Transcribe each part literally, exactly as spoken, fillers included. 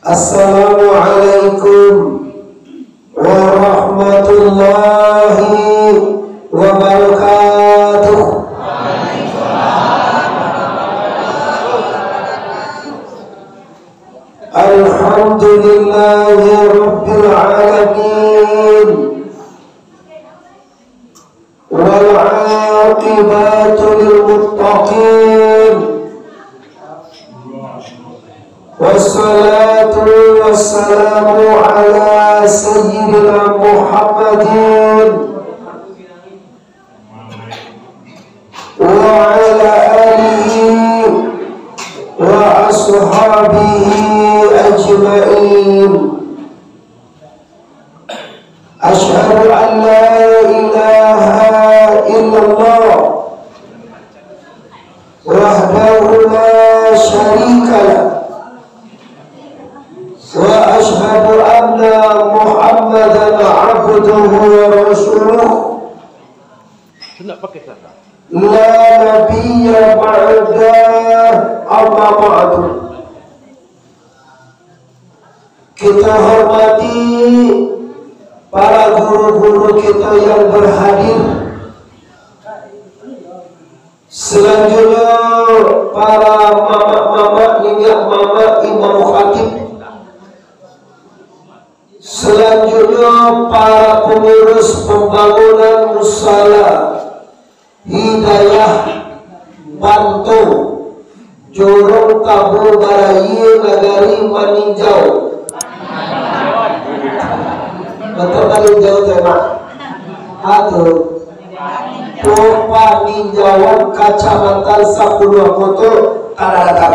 Assalamualaikum warahmatullahi wabarakatuh. Alhamdulillahi rabbil alamin. Wal aqibatu lil muttaqin. Wassalatu wassalamu ala sayyidina Muhammadin wa ala alihi wa ashabihi ajma'in. Asyhadu an la ilaha illallah wahdahu la syarika lah, wa asyhadu anna Muhammadan abduhu wa rasuluh. La nabiyya ba'dah, amma ba'du. Kita hormati para guru-guru kita yang berhadir. Selanjutnya, para mamak-mamak, niniak mamak, imam khatib. Selanjutnya, para pengurus pembangunan musala Hidayah Banto, Jorong Tabo Barayie, Nagari Maninjau. Banto Maninjau tu, Mak. Atu. Paninjauan Kacamatan Sapuluah Koto, Tanah Datar.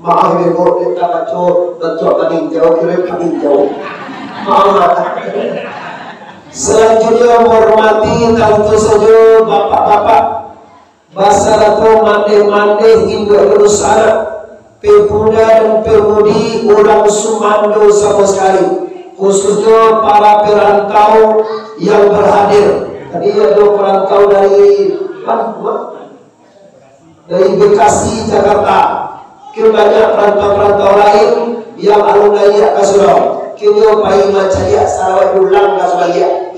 Maaf, Ibu, dek tabaco bantuak maninjau, kiro paninjau. Maaf, Mak. Selanjutnya, menghormati, tantu saja, bapak-bapak, basarato mandeh-mandeh, induak dunsanak, pemuda dan pemudi, urang sumando samo sakali, khususnya para perantau yang berhadir. Tadi ado perantau dari, ah, ma-, dari Bekasi, Jakarta. Mungkin banyak perantau-perantau lain yang alun lai ka surau. Kini pai mancaliak salawat dulang ka Subagia.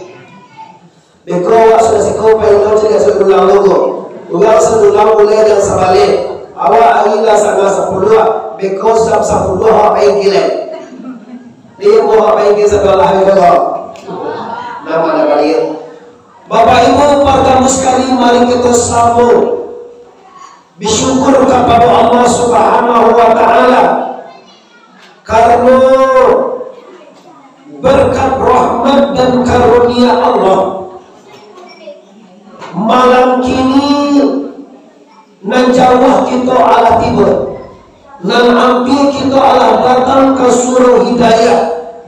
Beko awak sudah siko pai mancaliak salawat dulang tu ko. Urang Sadulang mulai jam sabaleh. Awak ari lah satangah sapuluah. Beko jam sapuluah awak pai kilen. Dia mau awak pai kilen sabaleh hari ko. Nama nak balik? Bapak Ibu, partamo sakali, mari kito samo basyukur kapado Allah Subhanahu wa Ta'ala, karano berkat rahmat dan karunia Allah, malam kini nan jauah kito alah tibo, nan ampia kito alah datang ka Surau Hidayah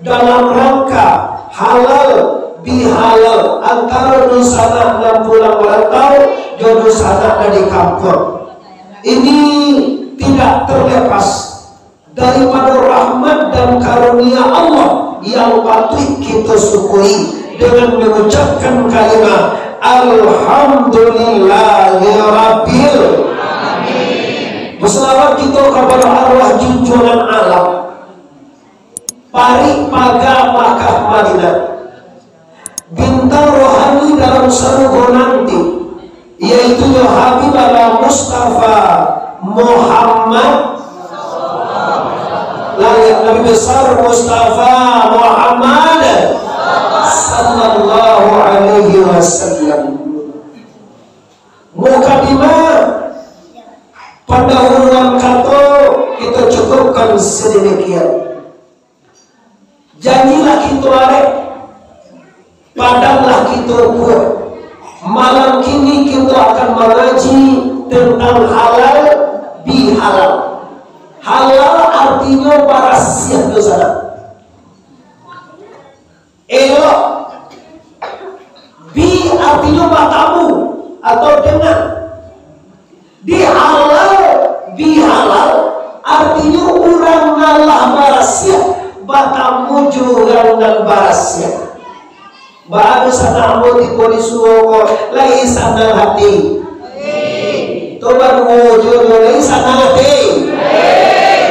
dalam rangka halal bihalal antaro dunsanak nan pulang marantau jo dunsanak nan di kampuang. Ini tidak terlepas daripado rahmat dan karunia Allah yang patuik kito syukuri dengan mengucapkan kalimat Alhamdulillahirabbil. Berselawat kito kapado arwah junjuangan alam, parik paga Makkah Madinah, bintang rohani dalam sarugo nanti, yaitu Habibana Mustafa Muhammad, layaknyo Nabi besar Mustafa Muhammad sallallahu alaihi wasallam. Mukadimah, pandahuluan kato, kito cukupkan sademikian. Janjilah kito arek, padanlah kito kuek. Malam kini kito akan mangaji tentang halal bihalal. Halal artinyo barasiah dunsanak. Elok. Bi artinyo batamu atau dengan. Di halal, bihalal, artinyo urang nan lah barasiah, batamu jo urang nan barasiah. Baa dunsanak ambo tibo di surau ko, lai sanang ati? Tobat mujo jo lai sanang ati?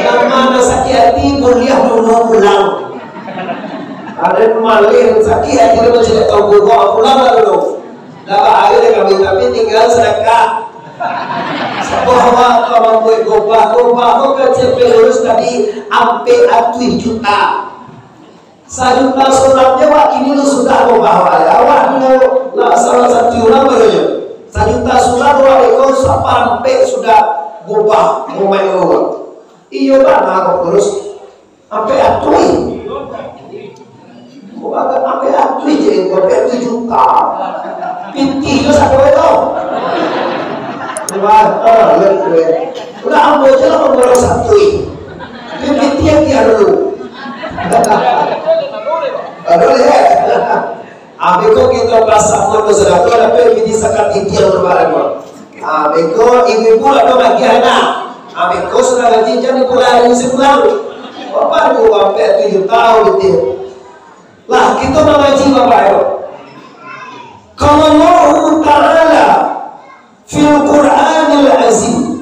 Nan ma nan sakik ati, buliah Iyo, dulu pulang. Ado maleh sakik ati, dia macam tak tahu gobah, pulang lah dulu. Dah bahaya dah kami, tapi tinggal sedekah. Sabuah awak tu mambuek gobah, gobah tu kan sampai lurus tadi, ampek atuih juta. Sajuta sunatnyo, wak, kini tu sudah gobah, wak. Awak dulu lah salah satu urang baru nyo. Sajuta sunat, wak, iko saparampek sudah gobah, gobah itu, wak. Iyo, bana kok terus. Ampek atuih. Kok agak ampek atuih je, ampek atuih juta. Pitih tu satu itu. Wah, ah, lihat tu, eh. Udah ambo je lah pemborong satu ini. Tapi pitih yang dia dulu. Aduh, lihat. Abih ko kito basamo basodako, tapi pitih sakatitiak tu barang ko. Ah, beko ibu-ibu lah tu bagian nak. Ah, beko sudah gaji jan ibu lah hari ni sebulan. Bapak ibu sampai tujuh tahun itu. Lah, kita mangaji Bapak ibu. Kalau Allah Ta'ala fil Qur'anil Azim.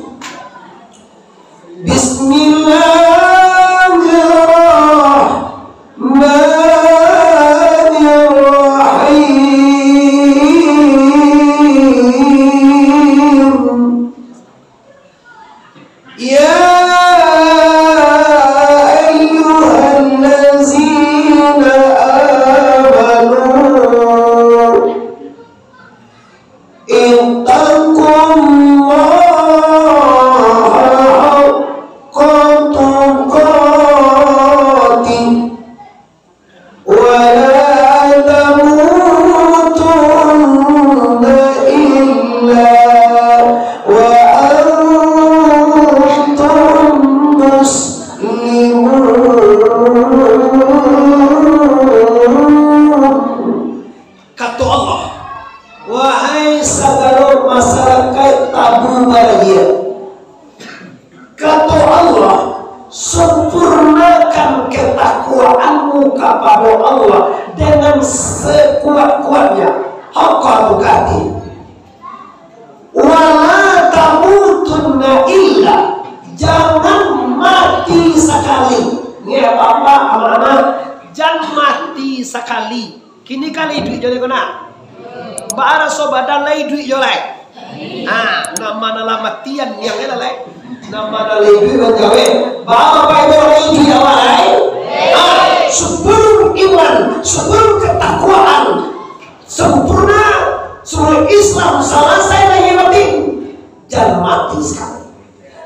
Bismillahirrahmanirrahim. يا أيها الذين آمنوا اتقوا الله حق تقاته ولا تموتن إلا وأنتم مسلمون. Kato Allah, wahai sagalo masarakaik Tabu Barahian, kato Allah, sempurnakan ketakwaanmu kapado Allah dengan sekuat-kuatnya, haqqa tuqatih. Wala tamutunna illa, jangan mati sakali. Ngiak bapak, amak-amak, jan mati sakali. Kini ka lai iduik jo lai ko nak? Baa raso badan, lai iduik jo lai? Ha, nan ma nan lah mati an yang lai. Nan ma nan lai iduik manjawek. Baa bapak ibu, lai iduik awak lai? Ha, sebelum iman, sebelum ketakwaan, sempurna, sebelum Islam salasai lahia batin, jan mati sakali.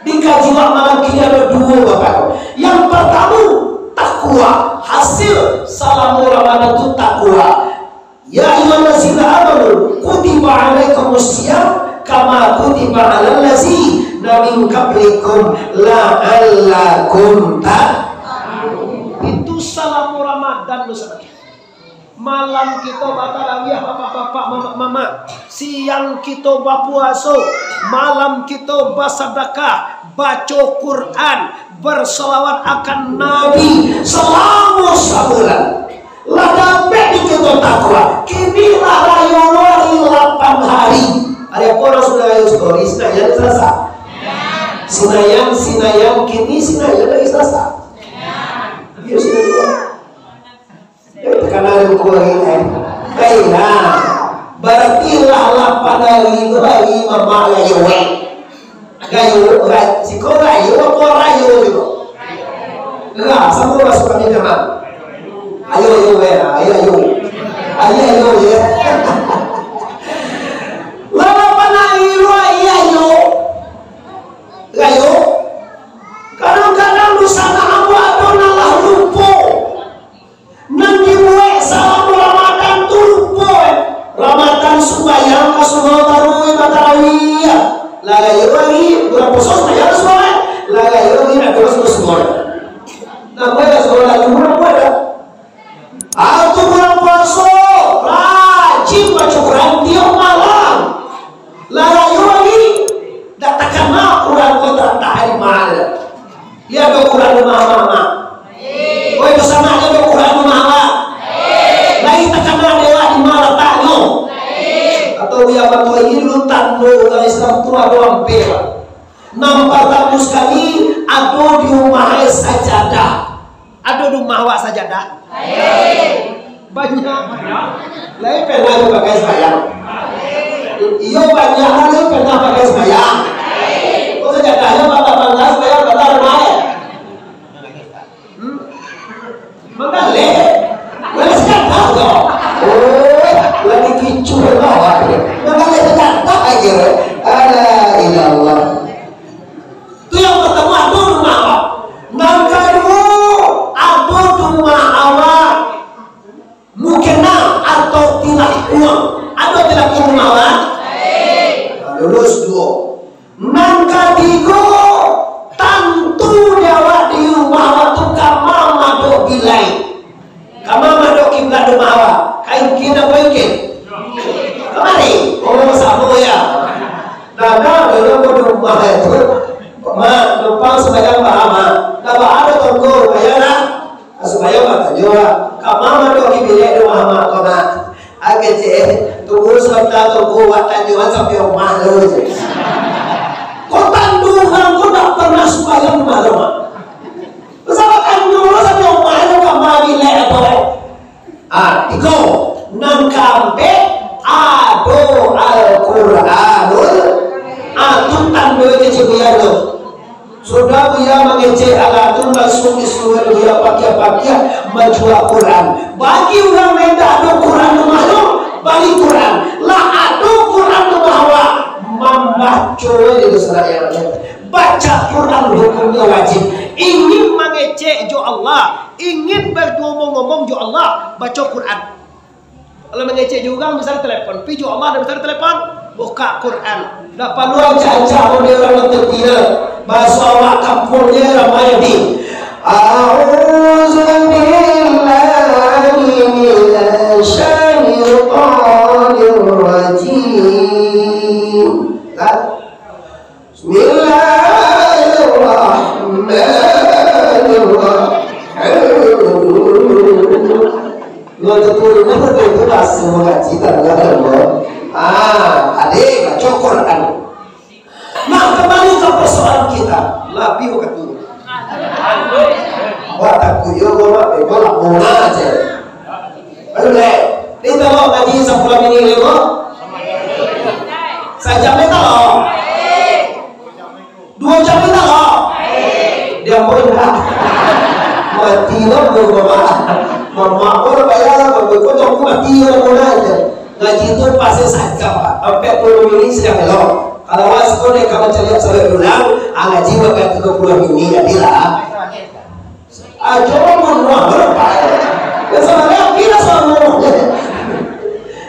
Dikaji awak malam kini ado duo, Bapak. Yang partamo, takwa. Hasil salamo Ramadan tu takwa. Ya ayyuhallazina amanu, kutiba alaikumus siyam, kama kutiba alal lazina min qablikum, la'allakum ta-, itu salamo Ramadan tu sabagai. Malam kito batarawiah, bapak-bapak, mamak-mamak. Siang kito bapuaso, malam kito basadakah, baco Quran, bersolawat akan Nabi salamo sabulan. Lah dapek di kito takwa. Kini lah rayo hari lapan hari. Ari apo urang sudah rayo siko? Ari Sinayan, Salasa? Sinayan, Sinayan, kini Sinayan ari Salasa. Iyo, Sinayan. Takana buku lagi, eh. Hei, nah. Barati lah lapan hari tu hari mamak rayo, eh. Rayo, ra-, siko rayo apo rayo juo? Lah, samo masuak kami ka ma? Ayo, ayo, eh. Ayo, ayo. Ayo, ayo, eh. Lah lapan hari tu hari ayo. Rayo. Kadang-kadang dunsanak ambo ado nan lah lupo. Nan dibuek salamo Ramadan tu lupo, eh. Ramadan sumbayang ka surau taruih batarawiah. Lah rayo hari, bulan puaso sumbayang ka surau, eh. Lah rayo hari nak ka surau, surau. Nan buek ka surau, lah tu bulan puaso dah. Ah, tu bulan puaso, rajin baco Quran tiok malam. Lah rayo hari, dak takana Quran ko talatak di ma. Liek do Quran rumah amak-amak. Oi, basamo liek do Quran rumah amak. Lai takana dek awak di ma lataknyo. Atau Buya Patua ini dulu tando urang Islam tu ado ampek, Pak. Nan partamo sakali, ado di rumah e sajadah. Ado di rumah awak sajadah? Banyak. Lai pernah dipakai sumbayang? Iyo, banyak lah lai pernah pakai sumbayang. Oh, sajadahnyo patah pangka sumbayang patah rumah, eh? Hmm? Manggaleh. Manggaleh sajadah tu. Oh, lagi kicuah lah. Manggaleh sajadah aja. Ala ilallah. Tu yang pertama, ado di rumah awak. Nan kaduo, ado di rumah awak mukena atau tilakuang. Ado tilakuang di rumah awak? Nah, lurus duo. Nan katigo, tantu di awak di rumah awak tu ka mamadok bilai. Ka mamadok kiblat rumah awak. Ka ingkir apo ingkir? Kamari. Oh, samo ya. Nah, nah, dulu aku di rumah itu. Mak, numpang sumbayang baa, Mak? Nah, baa ado tonggo, bayar lah. Nah, sumbayang batanyo lah. Ka mamadok kiblat rumah Mak ko, Mak? Agak cek, tunggu sabanta, tunggu, wak tanyoan sampai rumah tu je. Ko tantu urang ko ndak pernah sumbayang di rumah tu, Mak? Sabanta dulu sampai rumah tu, ka mamadok bilai apo? Ah, tigo. Nan kaampek, ado Al-Quranul. Ah, tu tando kecek Buya tu. Sudah Buya mangecek alah tu, langsung disuruah Buya pakiah-pakiah manjua Quran. Bagi urang nan indak ado Quran di rumah tu, bali Quran. Lah ado Quran di rumah awak, mambaco je tu sanak yang Baca Quran hukumnyo wajib. Ingin mangecek jo Allah, ingin baomong-omong jo Allah, baco Quran. Kalau mangecek jo urang, bisa di telepon, pi jo Allah, bisa di telepon, buka Quran. Ndak paralu acak-acak model urang nan tepi tu. Bahaso awak kampuang je ramai di. A'udzubillahi minasyaitonirrajim. Kan? Bismillahirrahmanirrahim. Lo tu turun apa tu, itu bahasa mengaji tanggal dua. Ah, adik, baca Quran. Nah, kembali ke persoalan kita. Labi waktu. Wah, takut yo, gua mak, gua mak murah aja. Aduh, leh. Ni tolong ngaji sapuluah minit leh, gua. Sajam ni tolong. Duo jam ni tolong. Dia pun dah. Mati lah, gua mak. Mamak gua dah bayar lah, gua kau tunggu mati lah, gua aja. Ngaji tu pasti sajam, Pak. Ampek puluah minit sudah elok. Kalau awak siko dek ka mancaliak sampai pulang, ah, ngaji bakal tigo puluah minit, jadilah. Ah, coba bunuah, Pak. Ya, sama dia, kira sama bunuah.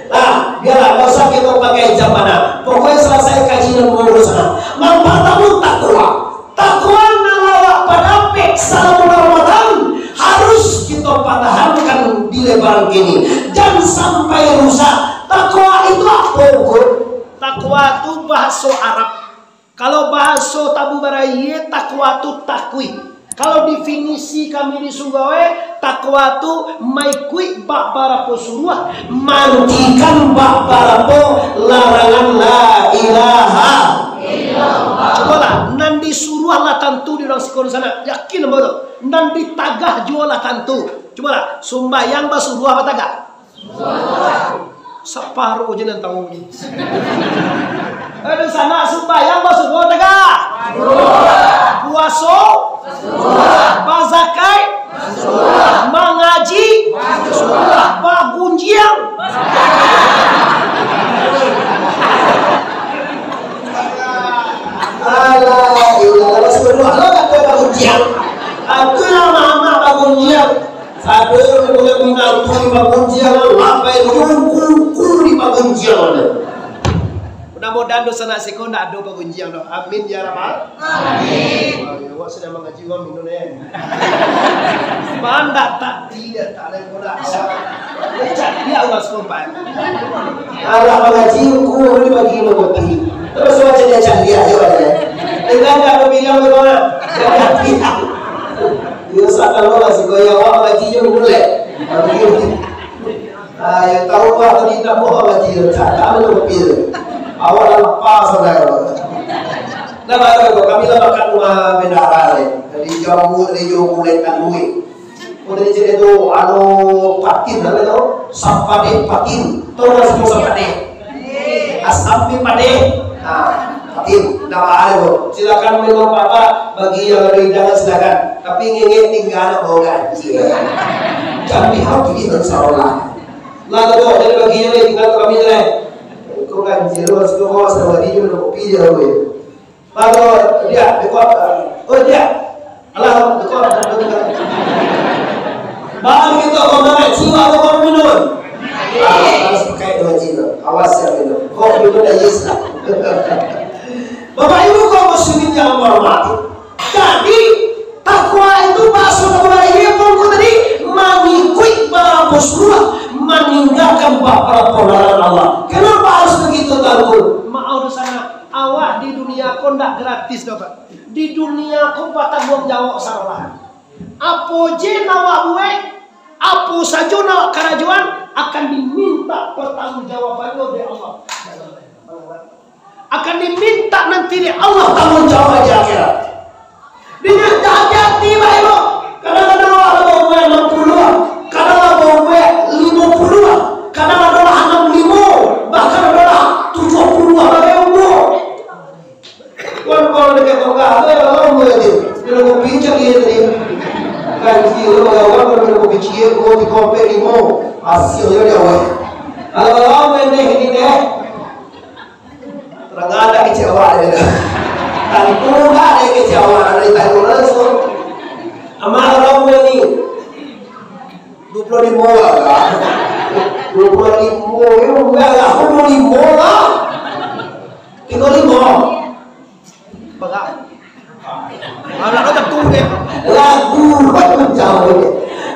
Nah, biarlah, ndak usah kita pakai jam mana. Pokoknya selesai kaji dan urus sana. Nan partamo, takwa. Takwa nan awak padapek salamo Ramadan harus kita patahankan di lebaran kini. Jan sampai rusak. Takwa itu apo, Ungku? Takwa tu bahaso Arab. Kalau bahaso Tabu Baraie, takwa tu takuik. Kalau definisi kami di Sunggawe, takwa tu maikuik bak barapo suruah, mantikan bak barapo larangan. La ilaha illallah. Cubolah, nan disuruah lah tantu di urang siko di sana. Yakin ambo tu. Nan ditagah juo lah tantu. Cubolah, sumbayang basuruah apo tagah? Saparuah je nan tahu ni. Aduh, sanak, sumbayang basuruah tagah? Puaso? Bazakai? Mangaji? Bagunjiang? Alah, ilah, basuruah lah kata bagunjiang. Aku lah mamak bagunjiang. Sado nan buliah minantu di bagunjiang, labai kuku-kuku di bagunjiang. Mudah-mudahan dosa nak siko ndak ado bagunjiang doh. Amin ya rabbal. Amin. Wah, ya, awak sadang mangaji, wah, minum, eh. Bandak tadi dia tak ada pula. Dia cari dia awak sekompak. Alah mangaji, hukum ni bagi lo kopi. Terus awak jadi cari dia, ayo, ayo. Dengan tak berbilang, bagaimana? Jadi hati. Yo, sadang lah, siko yo awak mangaji je mulai. Ah, yang tahu bah tadi tak mau mangaji, tak tahu tu pil. Awak lah lepas, saudara. Nah, baru tu, kami lah makan rumah bendahara ni. Dari jauh, dari jauh mulai tanui. Tadi cerita tu, anu, patin, apa tu? Sapadeh patin. Tahu nggak semua sapadeh? Asam di padeh. Nah, patin. Nggak ada tu. Silakan minum apa-apa. Bagi yang ada hidangan, silakan. Tapi ngengek tinggal nak bawa ganjil. Kami habis, insya Allah. Lah tu, jadi bagi yang tinggal kami je lah. Kau ganjil, lu masuk ke bawah, sama dia minum kopi je, lu. Lalu dia, dia kuat. Oh, dia. Alah, dia kuat. Bang, kita kau nak jiwa atau kau minum? Ah, harus pakai dua jiwa. Awas ya minum. Kau minum dah yes lah. Bapak Ibu kaum muslimin yang hormati. Jadi, takwa itu bahasa Rasulullah ini pun tadi mengikuti para Rasulullah, meninggalkan para pelarangan Allah. Kenapa harus begitu, Tuanku? Maaf di sana. Awak di dunia ko ndak gratis doh, Pak. Di dunia ko batangguang jawab sarolah. Apo je nan awak buek, apo sajo nan awak karajoan, akan diminta pertanggungjawabannyo dek Allah. Akan diminta nanti dek Allah tanggung jawab di akhirat. Inyo hati-hati bae, Bro. Kadang-kadang lah baumua anam puluah, kadang lah baumua limo puluah, kadang ado lah anam limo, bahkan ado lah tujuah puluah lah baumua. Wan, kalau dekat tongga, ada yang orang boleh dia. Dia nak kopi cak dia tadi. Kan, dia orang kalau orang boleh kopi cia, dua, tiga, empat, lima. Hasilnya dia, wah. Kalau orang main deh, ini deh. Terang ada kecewa dia. Tantu ada kecewa, ada ditanya langsung. Amal orang boleh ni. Dua puluh lima lah, kan? Dua puluh lima, ya, enggak lah, dua puluh lima lah. Tiga lima. Pegang. Anak kau tentu deh. Lagu jauh deh.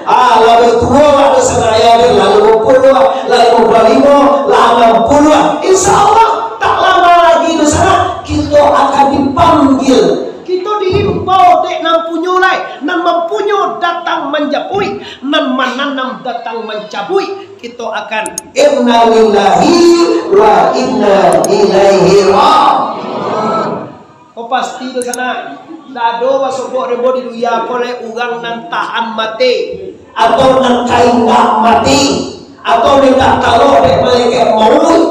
Ah, lalu tua ada seraya deh, lalu lima puluh, lalu lima puluh lima, lalu enam puluh. Insya Allah, tak lama lagi di sana, kita akan dipanggil. Kita diimbau dek nan punyo lai, nan mampunyo datang manjapuik, nan mananam datang mancabuik. Kita akan inna lillahi wa inna ilaihi raji'un. Oh, pasti tu sana. Ndak ado basobok rebo di dunia ko lai urang nan tahan mati, atau nan ka indak mati, atau mintak tolong dek malaikat mauik.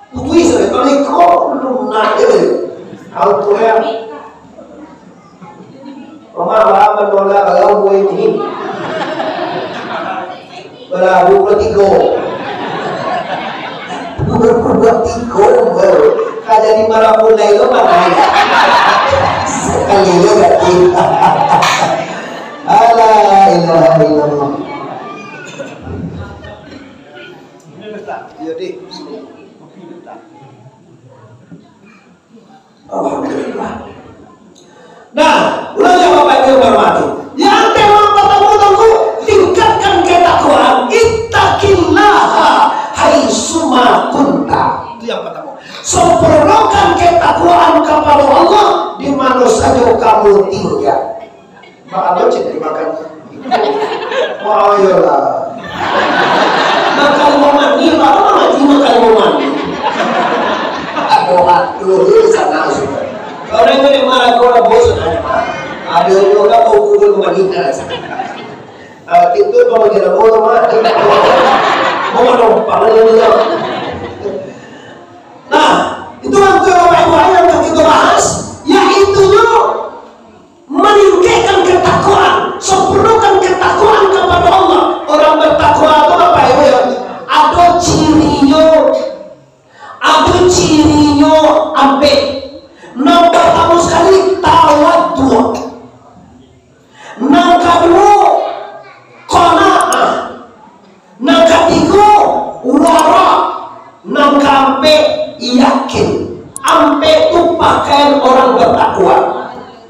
Putuih sajo, kalau iko lunak je. Tahu tu ya. Rumah abang menolak kalau gue ini. Belah dua puluh tiga. Dua puluh tiga, bro. Kada di marapun lain lo mana? Sekali lo berarti. La ilaha illallah. Iya, Dik. Alhamdulillah. Nah, ulah ya Bapak Ibu hormati. Yang tema pertama tunggu, tingkatkan ketakwaan. Ittaqillaha haitsuma kunta. Itu yang pertama. Sempurnakan ketakwaan kepada Allah di mana saja kamu tinggal. Mak Abah cek dari makan. Wah, iyolah. Makan mau mandi, Pak, apa mandi makan mau mandi? Aduh, aduh, eh, sana sudah. Kalau itu dia marah, kau dah bosan aja, Pak. Ada juga kau kubur mandi, dah. Ah, itu kau lagi ada bodoh, Mak. Mau numpang aja dia. Nah, itu kan tuh Bapak Ibu yang kita bahas, yaitu meningkatkan ketakwaan, sempurnakan ketakwaan kepada Allah. Orang bertakwa tu apa ya? Ada cirinyo, ada cirinyo ampek. Nan pertama sekali tawaduk. Nan kedua qanaah. Nan katigo, wara. Nan kaampek, yakin. Ampek tu pakaian orang bertakwa.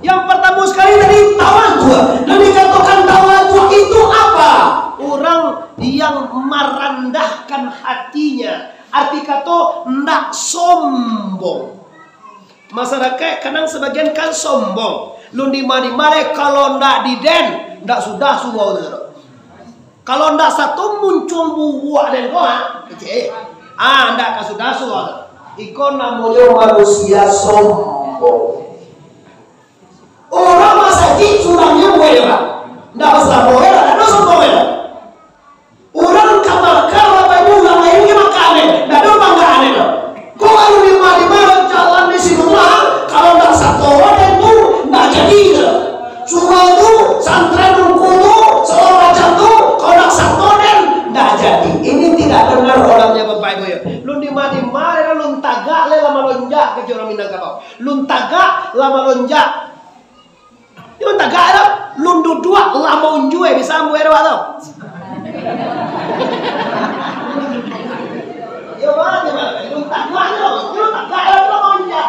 Yang pertama sekali tadi, tawaduk. Dan dikatakan tawaduk itu apa? Orang yang merendahkan hatinya. Arti kato, ndak sombong. Masyarakat kadang sebagian kan sombong. Lun di mari-mari kalau ndak di den, ndak sudah surau tu. Kalau ndak satu muncuang buruak den ko, ha? Kecil. Ah, ndak ka sudah surau tu. Iko namonyo manusia sombong. Urang masajik surangnyo buek, Pak. Ndak basamo, ya, ndak ado Urang ka makan, Bapak Ibu, urang lain ka makan, eh. Ndak ado banggaan, eh, tu. Kok kalau lima-lima jalan di situ mah, kalau ndak satoden tu, ndak jadi, tu. Surau tu, santren, ungku tu, segala macam tu, kalau ndak satoden, ndak jadi. Ini tidak benar orangnya, Bapak Ibu, ya. Lun dima-dima, lun tagak, lah malonjak, kato urang Minangkabau. Lun tagak, lah malonjak. Lun tagak tu, lun duduak, lah maunjua, bisa ambuih awak tu. Yo, bana, bana. Lun tagak tu, lun tagak tu, lah maunjua.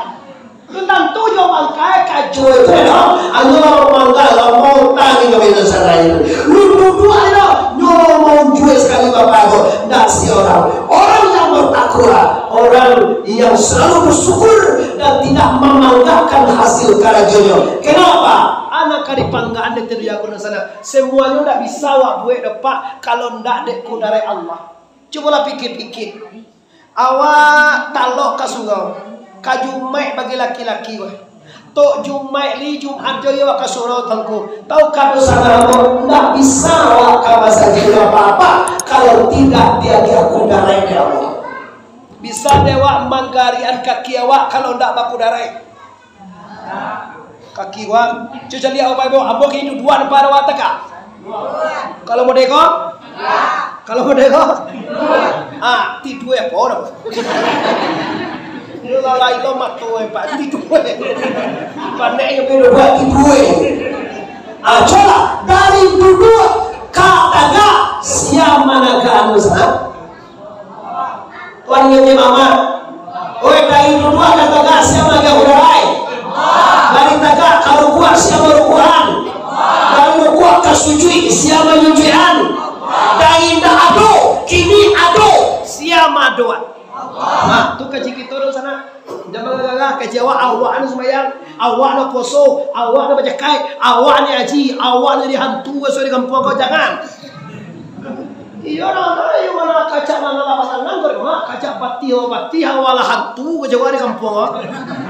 Lun tantu jo bangkai kajo itu, yo. Ayo, mangga, lah mau tangi jo bina sarai tu. Lun duduak tu, nyo maunjua sakali, Bapak, tu. Ndak si orang. Orang yang bertakwa, orang yang selalu bersyukur dan tidak memanggahkan hasil karajonyo. Kenapa? Anak ka dipanggakan di teriak nan sana. Semuanyo ndak bisa awak buek doh, Pak, kalau ndak dek kudarat Allah. Cubolah pikir-pikir. Awak talok ka surau, ka jumaik bagi laki-laki weh. Tok Jumaik li, Jumaik jo iyo ka surau tangku. Tahu ka dosa ambo, ndak bisa awak ka masajid apo-apo, kalau tidak diagiah kudarat dek Allah. Bisa dek awak manggarikan kaki awak kalau ndak bakudarat. Kaki awak, cubo caliak awak, ambo kini duduak nampak awak tagak. Kalau model ko? Kalau model ko? Ah, tidua apo dah? Lalai lo mato, eh, Pak, tidua. Pandai nyo beda buat tidua. Ah, coba dari duduak ka tagak, sia managakan anu sana. Wan nyo mama. Oi, dari duduak ka tagak, sia managakan kudarat? Dari tagak ka rukuak, sia marukuakan? Dari rukuak ka sujuik, sia manyujuikan? Dari ndak ado, kini ado, sia maadoan? Ha, tu kaji kito tu sana. Jan bagagah kaji awak, awak nan sumbayang, awak nan puaso, awak nan bajakai, awak nan haji, awak nan jadi hantu basuo di kampuang ko, jangan. Iyo, nah, nah, iyo, mana kacak mangalah pasangan, kau mak, kacak patih, oh, patih, awak lah hantu, kacak awak di kampuang, oh.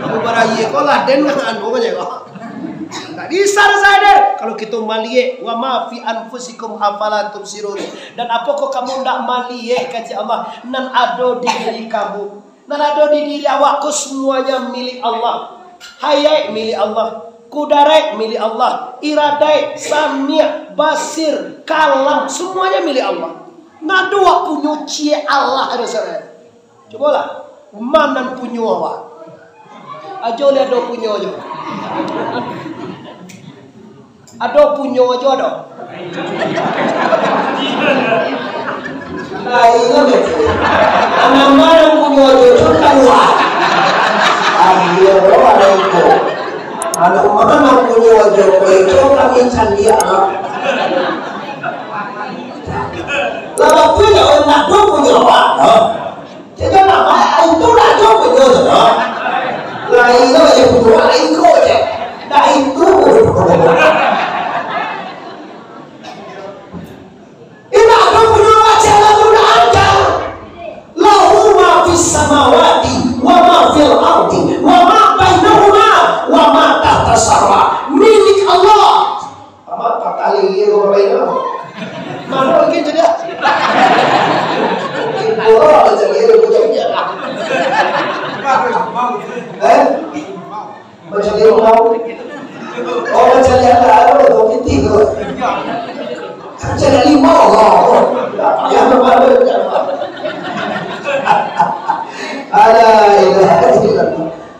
Aku baraya, kau lah den, anu, kacak kau. Ndak bisa dah saya, den. Kalau kito maliek, "Wa ma fi anfusikum, afala tubsirun." Dan apokoh kamu ndak maliek, kacak Allah, nan ado di diri kamu? Nan ado di diri awak ko samuanyo milik Allah. Hayaik milik Allah, kudarat milik Allah, iradaik, samiak, basir, kalam, samuanyo milik Allah. Nan ado awak punyo, ciek Allah ado sarai. Cubolah, ma nan punyo awak? Ajo lah ado punyo ajo. Ado punyo ajo ado. Nah, iyo betul. Anak ma nan punyo ajo tu kalua. Ayo, ado iko. Anak ma nan punyo ajo tu, itu kami caliak lah. Lah, batua ndak ado punyo awak, ha? Jadi, nama itu rajo punyo tu, no? Lain tu aja punyo, lain ko je. Dah itu. Indak ado punyo macam tu, ndak ado. Lahu ma fis samawati, wa ma fil ardi, wa ma bainahuma, wa ma tahtas sara. Milik Allah. Amat patah lele ko bapak itu. Mano mungkin jadi? Mungkin bola aja lele ko jadi. Eh? Macam dia mau. Oh, macam dia tak ada, kau pitih tu. Macam dia limau, oh. Yang baru. Ada, ada.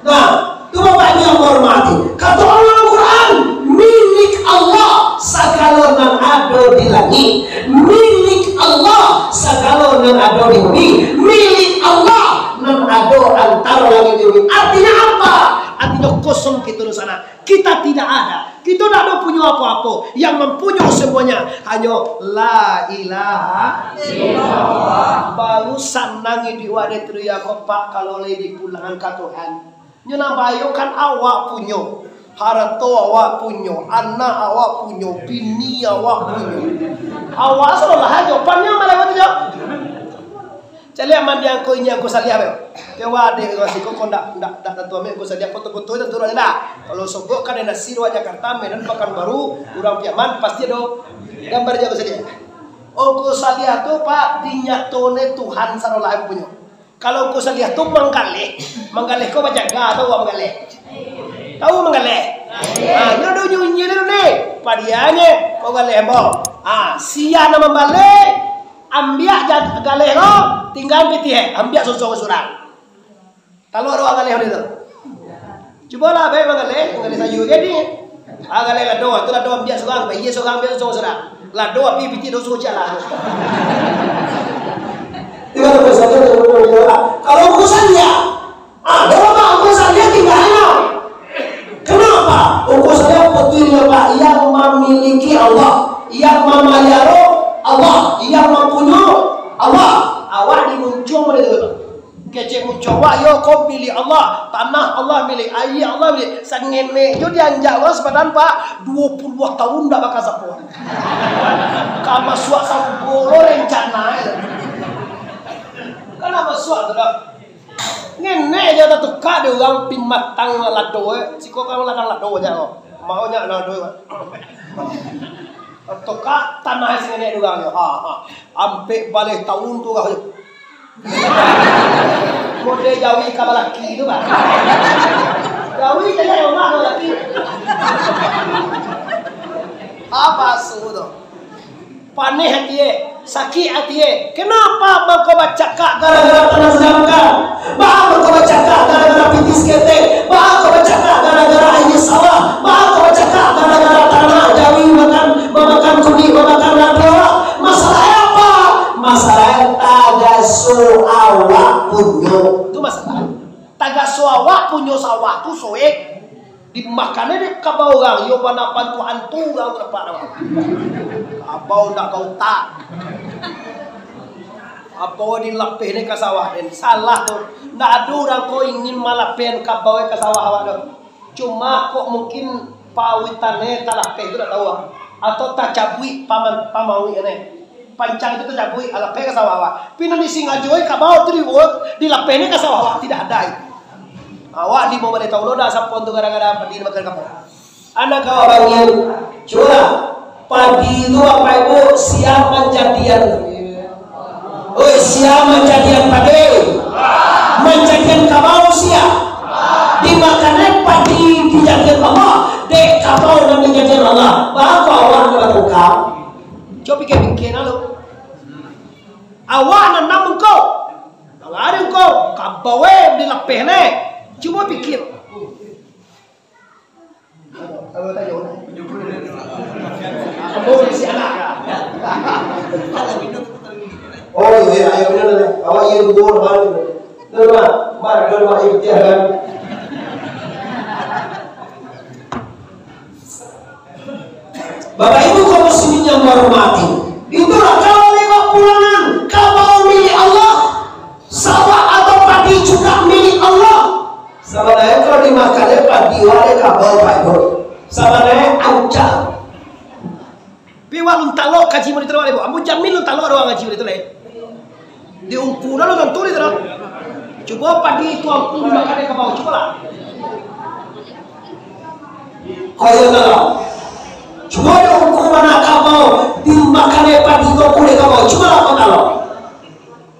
Nah, tu Bapak Ibu yang kuhormati. Kato Allah dalam Quran, milik Allah sagalo nan ado di langik, milik Allah sagalo nan ado di bumi, milik Allah nan ado antaro langik jo bumi. Artinyo apa? Artinyo kosong kito di sana. Kita tidak ada. Kito ndak ado punyo apo-apo. Yang mampunyo semuanya hanyo La ilaha illallah. Baru sanang iduik wak dek tu ya, kok, Pak, kalau lai dipulangan ka Tuhan. Nyo nan bahayo kan awak punyo, harato awak punyo, anak awak punyo, bini awak punyo. Awak salah ajo, pan nyo malewat ajo. Caliak mandi angko, inyo angko saliah, bel. Kewa dek nasi kok, kok ndak, ndak, ndak tantu ambil angko saliah, foto-foto tantu ado lah. Kalau sobok kadai nasi luar Jakarta, Medan, Pekanbaru, urang Piaman, pasti ado gambar je angko saliah. Ungku Saliah tu, Pak, dinyato ne Tuhan sarolah punyo. Kalau Ungku Saliah tu manggaleh, manggaleh ko bajaga, tahu awak manggaleh? Tahu manggaleh? Ha, nyo do nyo inyo tu ni, padianyo, ko galeh ambo. Ha, sia nan mambaleh, ambiak ja-, galeh ko, tingga pitih, ambiak sosong surang. Talua doh galeh udah tu. Cubolah, baik manggaleh, manggaleh sayua jadi. Ah, galeh lado, tu lado ambiak surang, baia surang, ambiak surang, surang. Lado api pitih doso ciek lah. Tiba tu saja tu, kalau urusan dia, ah, dia apa urusan dia tinggal aja. Kenapa? Urusan dia betul dia, Pak, yang memiliki Allah, yang memelihara Allah, yang mempunyai Allah. Awak dimuncuang oleh itu. Kecek muncuang awak, yo, ko milik Allah, tanah Allah milik, aia Allah milik. Sangenek jo dianjak urang sapadan, Pak, duo puluah tahun ndak bakasapo. Ka masuak sambulo rencana e. Kan ndak masuak tu dah. Ngenek jo tatukak dek urang pimatang lado, eh. Siko kan ladang lado aja ko. Maunyo lado, Pak. Tatukak tanah sangenek dek urang tu. Ha, ha. Ampek baleh tahun tu urang tu. Model jawi ka balaki tu, Pak. Jawi caliak rumah ka balaki. Apa su tu? Paneh ati e, sakik ati e. Kenapa mangko bacakak gara-gara tanah Zamkar? Baa mangko bacakak gara-gara pitih saketek? Baa mangko bacakak gara-gara aia sawah? Baa mangko bacakak gara-gara tanah jawi makan, mamakan kulik, mamakan lado? Masalah apa? Masalah tagaso awak punyo. Tu masalah. Tagaso awak punyo sawah tu, soek. Dimakan dek kabau urang, iyo bana bantuak antu urang tu nampak dah. Kabau ndak bautak. Kabau dilapeh ni ka sawah den. Salah tu. Ndak ado urang ko ingin malapeh kabau ka sawah awak tu. Cuma kok mungkin pawitan e talapeh tu ndak tahu ah. Atau tacabuik paman, pamawik e. Pancang itu tacabuik, alapeh ka sawah awak. Pina disingajo e kabau tu di, dilapeh ni ka sawah awak, tidak ada itu. Awak limo baleh taun lo dah sapon tu gara-gara padi makan kapau. Anak kau bangin, cubolah. Padi tu, Bapak Ibu, sia manjadian. Oi, sia manjadian padi. Manjadian kabau sia. Dimakan e padi dijadian Allah. Dek kabau nan dijadian Allah. Baa kok awak nak batungkang? Cubo pikia-pikia nah lo. Awak nanam ungku. Kalau ado ungku, kabau e dilapeh ne. Cubo pikia. Ambo isi anak ka? Oh, iyo, iyo, iyo, benar, benar. Awak iyo, betul, betul. Betul, Mak. Mak, betul, Mak, iyo, betul, kan? Bapak Ibu kaum muslimin yang hormati, itulah kalau lewat pulangan, kabau milik Allah, sawah atau padi juga milik Allah. Sabananyo kalau dimakan dek padi, wak dek kabau, Pak Ibu. Sabananyo ancak. Pi wak lun talok kaji model tu, Pak Ibu. Ambo jamin lun talok doh kaji model tu, leh. Di ungku dah lo tantu di tu. Cubo padi tu ungku dimakan dek kabau, cubolah. Kau iyo talo. Cubo di ungku mano kabau dimakan dek padi tu ungku dek kabau. Cubolah kau talo.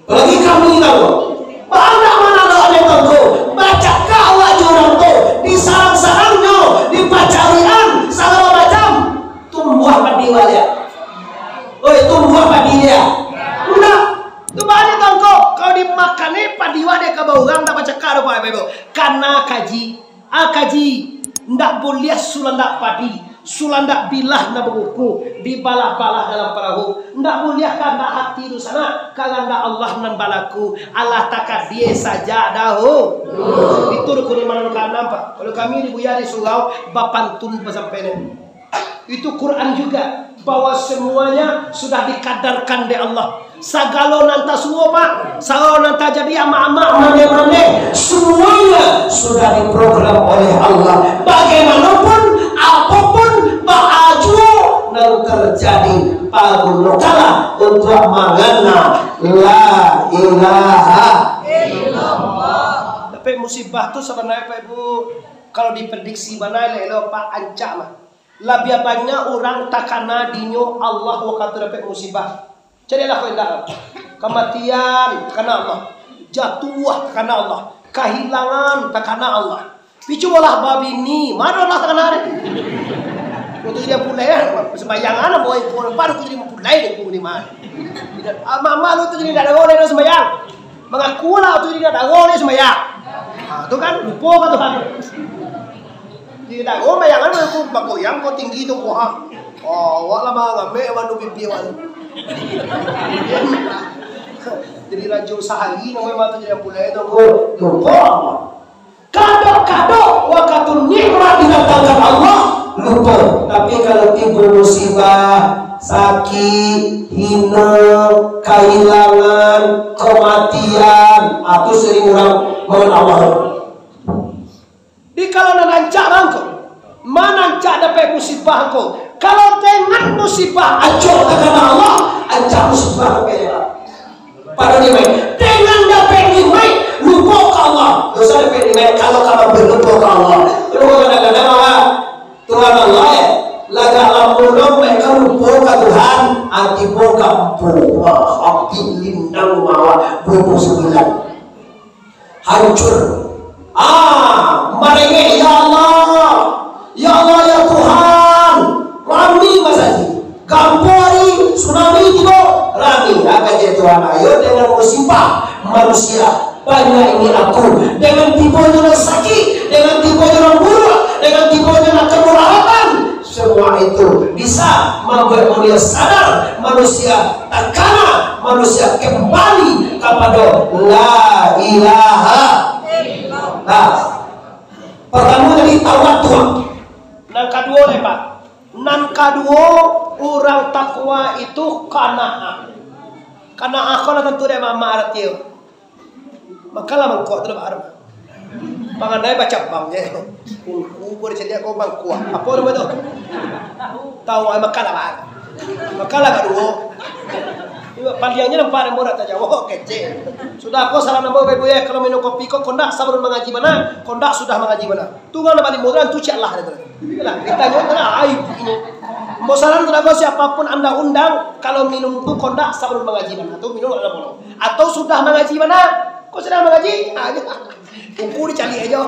Apalagi kami talo. Baa ndak manalo dek ungku. Bacakak awak jo urang tu. Disarang-sarangnyo, dipacarian, sagalo macam. Tumbuah padi wak liak. Oi, tumbuah padi liak. Ndak. Tu baa ndak tangkok. Kalau dimakan ni padi wak dek kabau urang, ndak bacakak doh, Pak Ibu. Kana kaji. Ah, kaji. Ndak buliah sulandak padi, sulandak bilah nan babuku, dibalah-balah dalam parahu. Ndak buliah kandak hati tu sanak, kandak Allah nan balaku. Alah takadie sajak dahu-, itu rukun iman nan kaanam, Pak. Kalau kami di Buya di surau, bapantun basampai ni. Itu Quran juga, bahwa semuanya sudah dikadarkan dek Allah. Sagalo nan tasuo, Pak, sagalo nan tajadi, amak-amak, mandeh-mandeh, semuanya sudah diprogram oleh Allah. Bagaimanapun, apapun, baa juo nan terjadi, pagunokanlah untuk mangana la ilaha illallah. Tapi musibah tu sabananyo, Pak Ibu, kalau diprediksi bana elok-elok, Pak, ancak mah. Labiah banyak urang takana dinyo Allah wakatu dapek musibah. Carilah kau indak. Kamatian takana Allah. Jatuah takana Allah. Kahilangan takana Allah. Picubolah babini, mano lah takana deh. Waktu jadi pulai, sembahyang anak bawa ibu, baru aku jadi pulai deh aku ni mah. Amak-amak lu tu jadi indak ada orang sembahyang. Mangaku lah tu jadi indak ada orang sembahyang. Ha, tu kan lupa kan Tuhan. Jadi indak ada orang sembahyang kan aku bagoyang kau tinggi tu kuah. Oh, awak lah mangamek bandu pipi awak tu. Jadi rajo sahari namanya mata jadi pulai tu. Lupa. Kadok-kadok wakatu nikmat didatangkan Allah, lupo. Tapi kalau tibo musibah, sakik, hino, kahilangan, kamatian, ah, tu sering urang mangan Allah. Di kalau nan rancak mangko, manancak dapek musibah ko. Kalau dengan musibah acok takana Allah, rancak musibah dapek Allah. Pado nikmat. Dengan dapek nikmat, lupo ka Allah. Doso dapek nikmat, kalau ka mabel, lupo ka Allah. Lupo kadang-kadang awak, Tuhan Allah, eh, lagak lampu dong, mereka lupo ka Tuhan, ati po ka ampu. Wah, ati lindang mawa, dua puluh sembilan. Hancur. Ah, marengek, "Ya Allah, ya Allah, ya Tuhan." Rami masajik. Gampo ari, tsunami tibo, rami. Akan jadi Tuhan, ayo dengan musibah manusia. Banyak ini aku. Dengan tibo jo nan sakik, dengan tibo jo nan buruak, dengan tibo jo nan kena rawatan. Semua itu bisa mambuek manusia sadar, manusia takana, manusia kembali kapado La ilaha. Nah, pertama tadi tawaduk. Nan kaduo, eh, Pak. Nan kaduo, urang takwa itu qanaah. Qanaah ko lah tantu dek mamak arati. Makanlah mangkuak tu lah, Pak. Panganai bacabang je. Ungku, boleh caliak kau mangkuak. Apa nama tu? Tahu, ai, makanlah, Pak. Makanlah kaduo. Paliangnya nampak, nampak tak jauh, kecil. Sudah ko, salam nambah, Bapak Ibu, ya. Kalau minum kopi ko, kondak sabalun mangaji bana, kondak sudah mangaji bana. Tunggang nambah limo tu, tu cik lah, dia tu. Yalah, ditanyo tu lah, ai, ini. Mau salam tu lah, siapapun anda undang, kalau minum tu kondak sabalun mangaji bana. Tu minum lah, boleh. Atau sudah mangaji bana? Kok sudah mangaji? Ah, je. Buku dicari aja.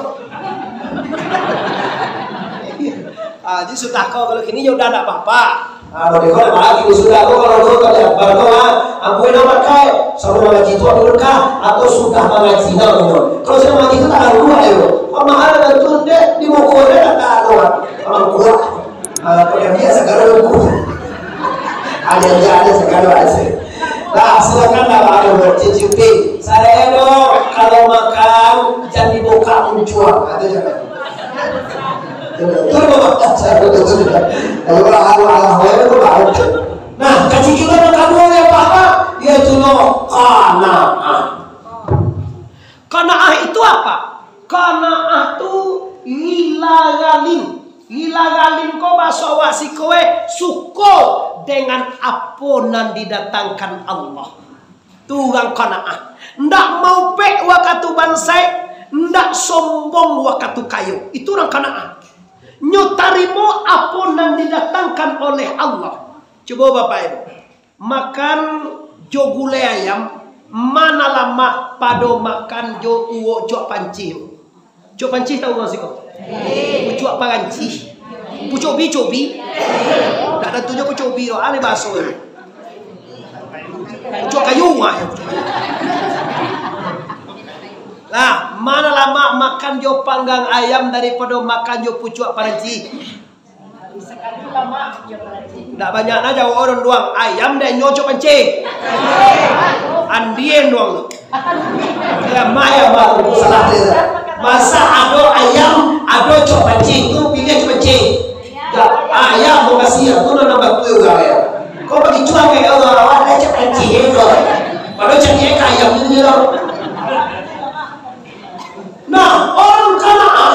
Ah, jadi sudah kau kalau kini ya udah ndak apa-apa. Ah, kalau kau nak lagi sudah kau kalau kau tak ada apa kau ah, aku nak pakai sama mangaji tu aku kah atau sudah mangaji nak minum. Kalau sudah mangaji tu tak ada dua ayo. Pemahalan tu dek di muka dia tak ada dua. Kalau kuat. Ah, kalau dia segala kuat. Ada dia ada segala aja. Nah, silakan lah, Pak Arul, cicipi. Saya dong, kalau makan, jangan dibuka muncuang. Ada jangan. Itu memang cara betul. Kalau Allah, Allah, Allah, itu baru. Nah, kacikilan yang kedua ya, Pak, Pak, yaitu no, qanaah. Qanaah itu apa? Qanaah tu lila galin. Lila galin ko baso awak siko, eh, suko dengan apo nan didatangkan Allah. Tu urang qanaah. Ndak maupek wakatu bansaik, ndak sombong wakatu kayo. Itu urang qanaah. Nyo tarimo apo nan didatangkan oleh Allah. Cubo Bapak Ibu. Makan jo gulai ayam, ma nan lamak pado makan jo uwok cuak pancih. Cuak pancih tahu urang siko? Pucuak paranci. Pucuak bi, cuak bi. Ndak tantu jo pucuak bi tu, aneh bahaso tu. Pucuak kayu, ah, yo, pucuak kayu. Lah, ma nan lamak makan jo panggang ayam daripado makan jo pucuak paranci? Ndak banyak nah jawab urang duang. Ayam dek nyo cuak pancih. Andien duang tu. Ayam, ayam, baru salah dia. Masa ado ayam, ado cuak pancih, tu pilih cuak pancih. Dak, ayam mau kasih ya, tu nan nambah tu urang ya. Kau bagi cuak kayak Allah, awak ada cuak pancih ya kau. Padahal cari ayam tu je tau. Nah, orang Kanaan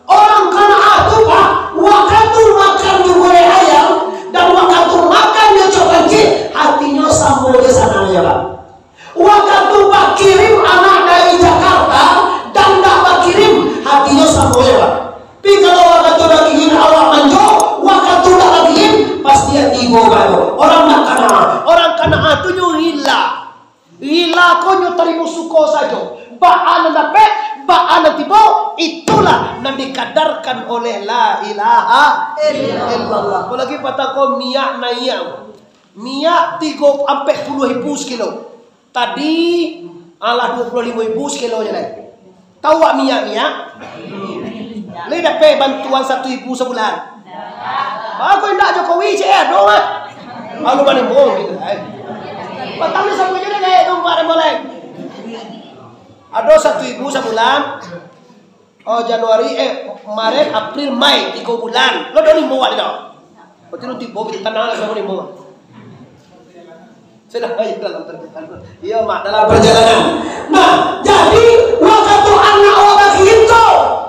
Orang Kanaan tu, Pak, wakatu makan jo gulai ayam, dan wakatu makan jo cuak pancih, hatinyo samo jo sanangnyo, Pak. Wakatu bakirim anak dari Jakarta, dan ndak bakirim, hatinyo samo jo, Pak. Tapi kalau wakatu bakirim awak manjo, wakatu ndak bakirim, pasti hati ibo, Pak, tu. Orang ndak Kanaan. Orang Kanaan tu nan tibo, itulah nan dikadarkan oleh la ilaha illallah. Apolagi patang ko minyak naiak. Minyak tigo, ampek puluah ribu sakilo. Tadi, alah, duo puluah limo ribu sakilo je lai. Tahu wak minyak-minyak? Lai dapek bantuan satu ribu sabulan? Bagus indak Jokowi, cek, eh, ado mah. Lalu bani bohong gitu, eh. Patang ni sabulan je deh, tu empat ribu lai. Ado satu ribu sabulan. Oh, Januari, eh, Maret, April, Mei, tigo bulan. Lo ado limo wak tu. Berarti lo tibo, kita tanang lah samo limo. Sudah, ayo dalam perjalanan. Iyo, Mak, dalam perjalanan. Nah, jadi, wakatu anak awak bagihin ko,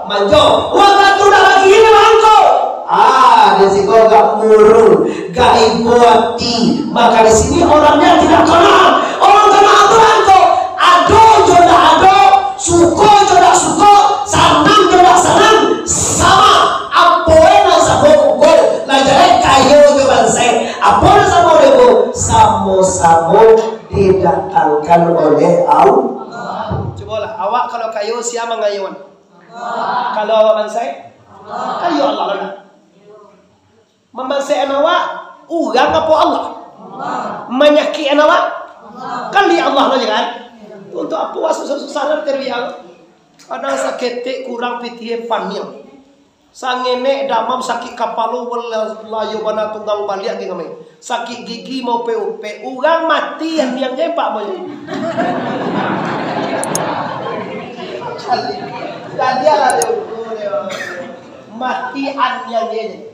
manjo. Wakatu dah bagihin, mangko. Ah, di siko agak murung, agak ibo ati. Maka di sini orangnya tidak kena. Orang kena aturan ko. Ado jo ndak ado, suko jo ndak suko, sanang jo ndak sanang, sama. Apo nan samo pukul, lah jaleh kayo jo bansaik. Apo nan samo demo, samo-samo didatangkan oleh Allah. Cubolah, awak kalau kayo, sia mangayuan? Kalau awak bansaik, kayo Allah lah. Mambansaik-an awak, urang apo Allah? Manyakik-an awak, kali Allah lah, kan? Untuk apo awak susah-susah lah, terbiang? Kadang saketek kurang pitih paniang. Sangenek damam sakik kapalo, wala-, layo bana tunggang baliak ge ngamai. Sakik gigi mau pe-, upe, urang mati andiang je pak banyak. Jadi, jadi lah dia ukur dia. Mati andiang je.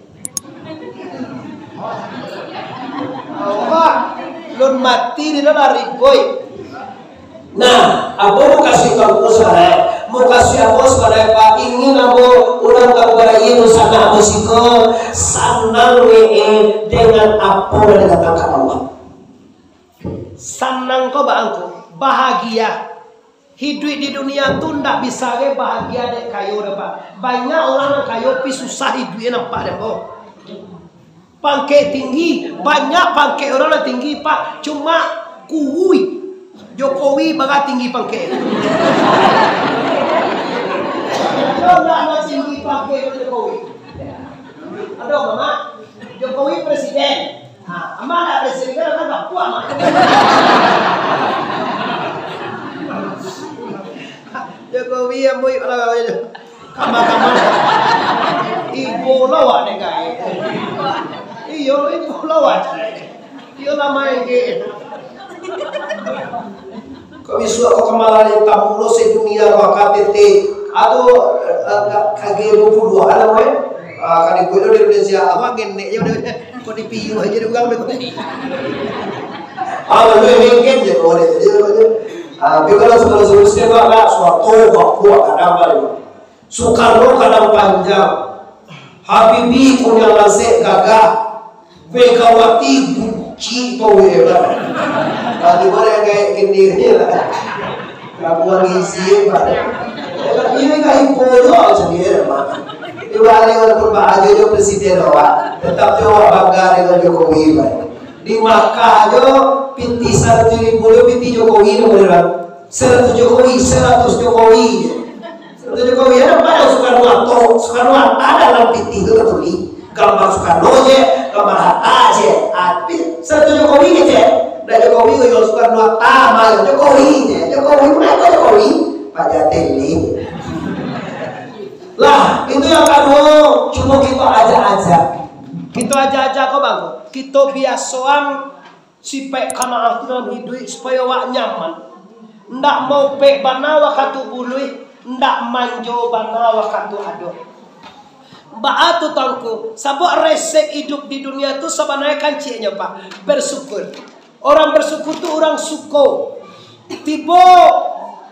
Awak lun mati di dalam rigoi. Nah, apo mukasuik kampus sabanai? Mukasuik apo sabanai, Pak? Ingin ambo urang ka barai tu sanang ambo siko, sanang ni, eh, dengan apo nan didatangkan Allah. Sanang ko bangko, bahagia. Hiduik di dunia tu ndak bisa ge bahagia dek kayo doh, Pak. Banyak urang nan kayo pi susah hiduiknyo, nampak dek ko. Pangkek tinggi, banyak pangkek urang nan tinggi, Pak. Cuma kuwui Jokowi bara tinggi pangkek. Ado ndak nan tinggi pangkek Jokowi? Ado, Mak? Jokowi presiden. Ha, Amak ndak presiden, kan bapuak, Mak. Jokowi yang buik lah, kalau itu. Kama-kama. Ibo lawak dek kai. Iyo, ibo lawak. Iyo lah main ke. Kok bisuak kok kamalan tamu lo sedunia kok K T T. Atau, eh, eh, kage dua puluh dua kan, apa ya? Ah, kali gue lo di Indonesia, apa, ngenek je udah. Kok dipiu aja deh urang deh. Ah, lalu yang ngenek je, boleh je, boleh. Ah, tapi kalau sebelum sebelum saya, Pak, Pak, suatu, Pak, kuat, kadang, Pak, Soekarno kadang panjang, Habibie kuniang lansek gagah, Megawati bucik bau hebat. Tadi mana yang kayak gini ni lah. Kabuang isi hebat. Ini kayak impor juga macam dia dah, Mak. Di balik walaupun Pak Haji tu presiden awak, tetap tu awak bangga dengan Jokowi, Pak. Di Makkah aja, pitih saratus ribu tu pitih Jokowi tu, Bang. Saratus Jokowi, saratus Jokowi. Saratus Jokowi, ada pada Soekarno Hatta, Soekarno Hatta dalam pitih tu tertulis gambar Soekarno je, gambar Hatta je. Ah, tapi saratus Jokowi je, je. Dah Jokowi, yo Soekarno Hatta, malah Jokowi je. Jokowi, kenapa Jokowi? Pak Jateli. Lah, itu yang kedua, cuma kita ajak-ajak. Kita ajak-ajak kau, Bang. Kita biasoan sipaik kanaah tu dalam hiduik, supayo awak nyaman. Ndak maupek bana wakatu buluih, ndak manjo bana wakatu ado. Baa tu, Tuanku? Sabab resep iduik di dunia tu sabananyo kanciknyo, Pak, bersyukur. Orang bersyukur tu urang suko. Tibo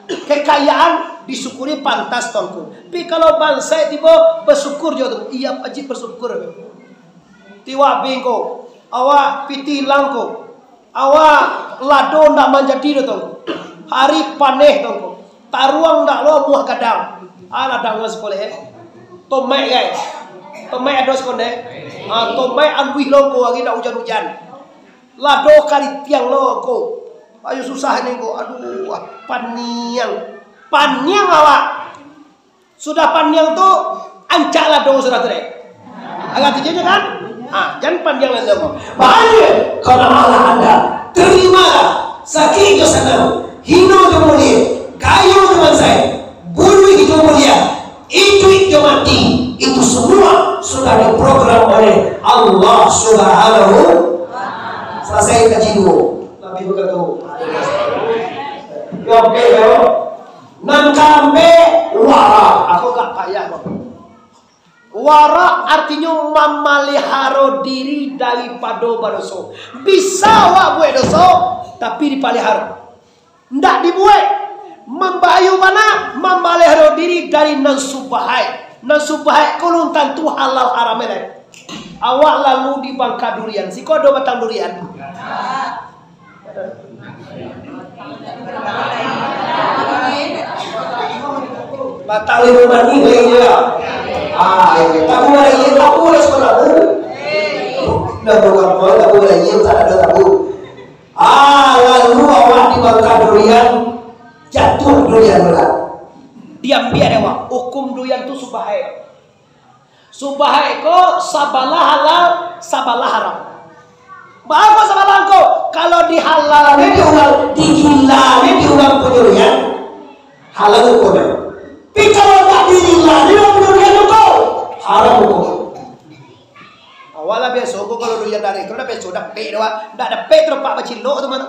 kekayaan, disyukuri, pantas, Tuanku. Tapi kalau bansaik tibo, bersyukur jo tu. Iyo, wajib bersyukur. Tiwak bingko, awak pitih langko, awak lado ndak manjadi doh, Tuanku. Hari paneh, Tuanku. Taruang ndak lo muah gadang. Alah, dangan sakolah, eh. Tomaik, guys. Tomaik ado sakolah, eh. Ah, tomaik aluih lo ko, hari ndak ujan-ujan. Lado karitiang lo ko. Ayo susah ni ko. Aduh, ah, paniang. Paniang awak. Sudah pandiang tu, ancaklah doh sudah tu deh. Agak tu je kan? Ha, jan pandiang lah doh. Makanya, kalau Allah anda, terimalah sakik jo sanang, hino jo mulie, kayo jo bansaik, buruih jo mulie, iduik jo mati, itu semua sudah diprogram oleh Allah Subhanahu. Selesai kaji dua. Nabi berkata, yo, oke, yo. Nan kaampek, warak. Aku gak payah, Bang. Warak artinyo mamaliharo diri daripado badoso. Bisa awak buek doso, tapi dipaliharo. Ndak dibuek. Mambahayo bana, mamaliharo diri dari nan subahaik. Nan subahaik ko lun tantu halal haram lai. Awak lalu di bangka durian. Siko ado batang durian. Batang limau manih lai inyo. Ah, iyo. Tabu lai, tabu lai, suko tabu. Dah bukan boy, tabu lai, tak ado tabu. Ah, lalu awak di bangka durian, jatuah durian tu lah. Diambiak dek awak, hukum durian tu subahaik. Subahaik ko sabalah halal, sabalah haram. Baa ko sabalah ko? Kalau dihalalnyo di urang, digilanyo di urang punyo durian, halal hukumnyo. Tapi kalau ndak digilanyo di urang punyo durian tu ko, haram hukumnyo. Awak lah biaso ko kalau durian dari ko, dah biaso dapek tu, Wak. Ndak dapek tu, Pak, bacilok tu mah.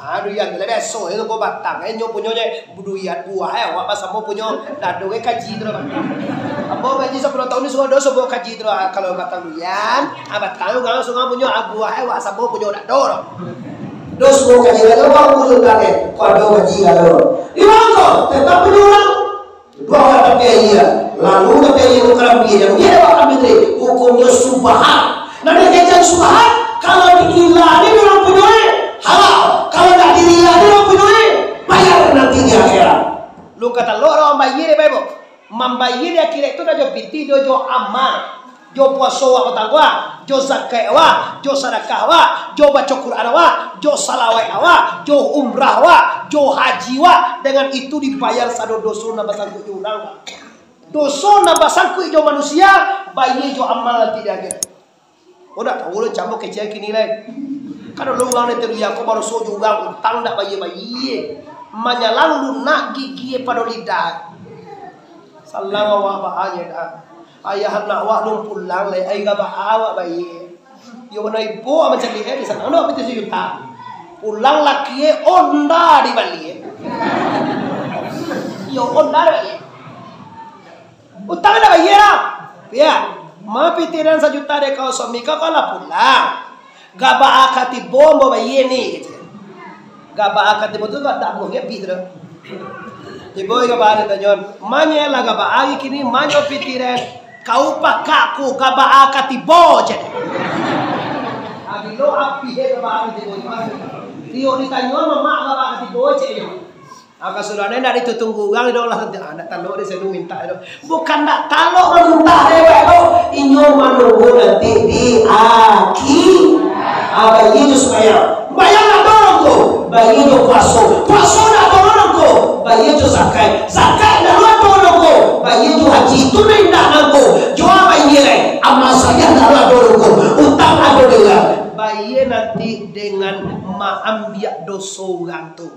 Ah, durian tu lah biaso, itu ko batang, eh, nyo punyo je, durian buah, eh, awak basamo punyo, dado, eh, kaji tu lah, Pak. Ambo kaji sapuluah tahun ni, sudah doso bawa kaji tu lah, kalau batang durian, ah, batang tu, kalau sungai punyo, ah, buah, eh, awak samo punyo, dado tu. Doso kaji dado, awak punyo, eh, ko ado kaji dado. Di mano? Tetap punyo urang. Dua urang tapi aia, lalu tapi aia tu karambia, jan biar awak karambia tadi, hukumnyo subahat. Nah, dari kecek subahat, kalau digilanyo urang punyo, eh, halal. Kalau ndak digilanyo urang punyo, eh, bayar nanti di akhirat. Lu kata lo urang mambayia dek, Bapak Ibu. Mambayia di akhirat tu dah jo pitih, dah jo amal. Jo puaso awak batangguang, jo zakat awak, jo sadakah awak, jo baco Quran awak, jo salawat awak, jo umrah awak, jo haji awak, dengan itu dibayar sado doso nan basangkuik jo urang. Doso nan basangkuik jo manusia, bayia jo amal nanti di akhirat. Oh, ndak tahu lah, camo kecek kini lai. Kan dulu urang nan teruya ko badoso jo urang, utang ndak bayia-bayia. Manyalang lunak gigi pado lidah. Salang awak baa nyo dah. Ayah anak awak lun pulang lai, ai gabaa awak bayia. Yo, bana ibo mancaliak, eh, di sana ado pitih sajuta. Pulang laki, eh, Honda dibali, eh. Yo, Honda dibali. Utang ndak bayia lah. Yo. Ma pitih den sajuta dek kau suami kau, kau lah pulang. Gabaa ka tibo ambo bayia ni, gitu. Gabaa ka tibo tu ndak buah habih tu doh. Tibo gabaa den tanyo, "Manyo lah gabaa ari kini, manyo pitih den?" "Kau pakak ku gabaa ka tibo," cek. Abilo habih gabaa ka tibo tu. Tiok ditanyo mamak gabaa ka tibo, cek nyo. Ah, kasuruhan ndak ditutunggu urang, dok lah, ah, ndak talok di sanu mintak tu. Bukan ndak talok mamintak dewek tu. Inyo manunggu nanti di akhi-, ah, bayia jo sumbayang. Sumbayang ndak ado nangko, bayia jo puaso. Puaso ndak ado nangko, bayia jo zakat. Zakat ndak ado nangko, bayia jo haji. Tu nan indak nangko. Jo a bayia lai? Amal saleh ndak ado nangko. Utang ado di urang. Bayia nanti dengan maambiak doso urang tu.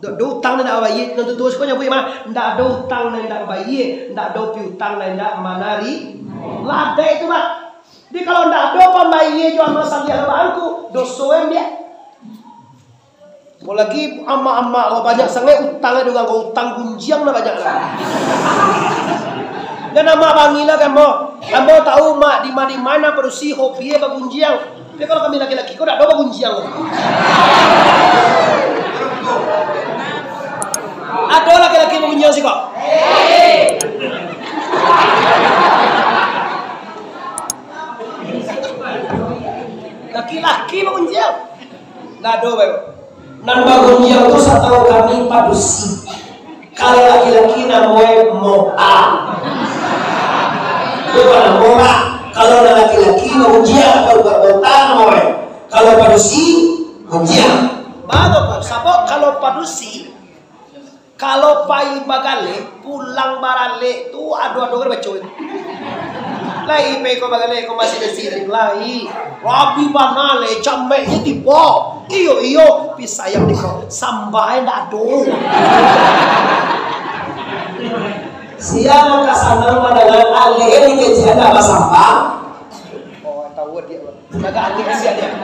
Ndak ado utang nan ndak bayia, nan tuo-tuo siko nyabuik mah, ndak ado utang nan ndak bayia, ndak ado piutang nan ndak manari-, ladai tu, Pak. Jadi, kalau ndak ado pambayia jo amal saleh bangku, doso ambiak. Apolai amak-amak, wah, banyak sangaik utang di urang, utang gunjiang lah banyak lah. Jan amak bangih lah ka ambo. Ambo tahu, Mak, dima-dima nan padusi hobi bagunjiang. Tapi kalau kami laki-laki, kok dak ado bagunjiang? Ado laki-laki bagunjiang siko? Laki-laki bagunjiang? Dak ado, Bapak. Nan bagunjiang tu satahu kami padusi. Kalau laki-laki namonyo moa. Bukan moa. Kalau nan laki-laki bagunjiang, kalau bukan moa namonyo. Kalau padusi, gunjiang. Baru ko, sabab kalau padusi, kalau pai bagaleh, Pulang baralek tu, ado-ado kan baco. Lai pe ko baralek ko masih di sirik lai. Rabi bana le, cameknyo tibo. Iyo, iyo, pi sayang dek ko. Sambah ndak ado. Sia nan ka sanang mandangar alek ni kecek ndak basambah. Oh, tahu dia. Agak alek sia dia.